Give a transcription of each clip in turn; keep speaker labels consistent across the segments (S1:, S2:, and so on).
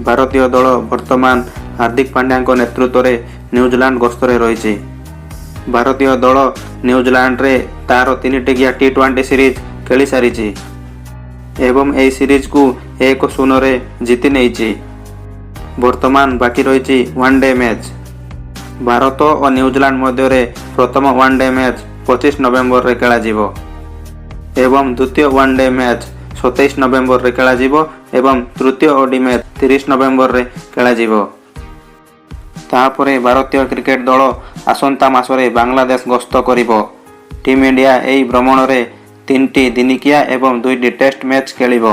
S1: ଭାରତୀୟ ଦଳ ବର୍ତ୍ତମାନ ହାର୍ଦ୍ଦିକ ପାଣ୍ଡ୍ୟାଙ୍କ ନେତୃତ୍ୱରେ ନ୍ୟୁଜିଲାଣ୍ଡ ଗସ୍ତରେ ରହିଛି। ଭାରତୀୟ ଦଳ ନ୍ୟୁଜିଲାଣ୍ଡରେ ତାର 3 ଟିକିଆ ଟି-20 ସିରିଜ୍ ଖେଳିସାରିଛି ଏବଂ ଏହି ସିରିଜକୁ 1-0ରେ ଜିତି ନେଇଛି। ବର୍ତ୍ତମାନ ବାକି ରହିଛି ୱାନ୍ ଡେ ମ୍ୟାଚ୍। ଭାରତ ଓ ନ୍ୟୁଜିଲାଣ୍ଡ ମଧ୍ୟରେ ପ୍ରଥମ ୱାନ୍ ଡେ ମ୍ୟାଚ୍ 25 ନଭେମ୍ବରରେ ଖେଳାଯିବ ଏବଂ ଦ୍ୱିତୀୟ ୱାନ୍ ଡେ ମ୍ୟାଚ୍ 27 ନଭେମ୍ବରରେ ଖେଳାଯିବ ଏବଂ ତୃତୀୟ ଓଡିଆଇ ମ୍ୟାଚ୍ 30 ନଭେମ୍ବରରେ ଖେଳାଯିବ। ତାପରେ ଭାରତୀୟ କ୍ରିକେଟ ଦଳ ଆସନ୍ତା ମାସରେ ବାଂଲାଦେଶ ଗସ୍ତ କରିବ। ଟିମ୍ ଇଣ୍ଡିଆ ଏହି ଭ୍ରମଣରେ ତିନିଟି ଦିନିକିଆ ଏବଂ ଦୁଇଟି ଟେଷ୍ଟ ମ୍ୟାଚ୍ ଖେଳିବ।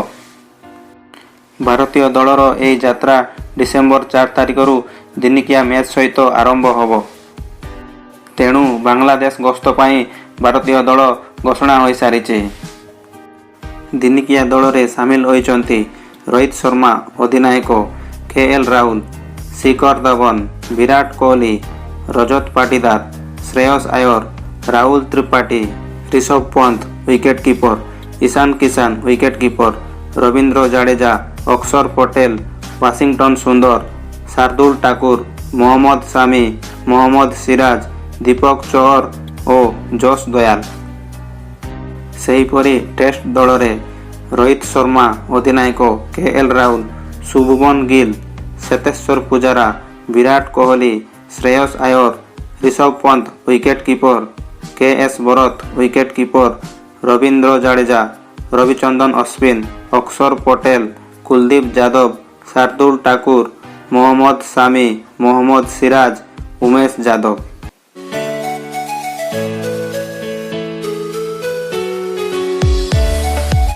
S1: ଭାରତୀୟ ଦଳର ଏହି ଯାତ୍ରା ଡିସେମ୍ବର 4 ତାରିଖରୁ ଦିନିକିଆ ମ୍ୟାଚ୍ ସହିତ ଆରମ୍ଭ ହେବ। ତେଣୁ ବାଂଲାଦେଶ ଗସ୍ତ ପାଇଁ ଭାରତୀୟ ଦଳ ଘୋଷଣା ହୋଇସାରିଛି। ଦିନିକିଆ ଦଳରେ ସାମିଲ ହୋଇଛନ୍ତି: ରୋହିତ ଶର୍ମା, ଅଧିନାୟକ, K L Rahul, Shikhar Dhawan, Virat Kohli, Rajat Patidar, Shreyas Iyer, Rahul Tripathi, Rishabh Pant, wicket keeper, Ishan Kishan, wicket keeper, Rabindra Jadeja, Axar Patel, Washington Sundar, Shardul Thakur, Mohammad Shami, Mohammad Siraj, Deepak Chahar ଓ ଯଶ ଦୟାଲ। ସେହିପରି ଟେଷ୍ଟ ଦଳରେ ରୋହିତ ଶର୍ମା, ଅଧିନାୟକ, K L Rahul, Shubman Gill, Cheteshwar Pujara, Virat Kohli, Shreyas Iyer, Rishabh Pant, wicket keeper, K S Bharat, wicket keeper, Rabindra Jadeja, Ravichandran Ashwin, Axar Patel, Kuldeep Yadav, Shardul Thakur, Mohammad Shami, Mohammad Siraj, Umesh Yadav.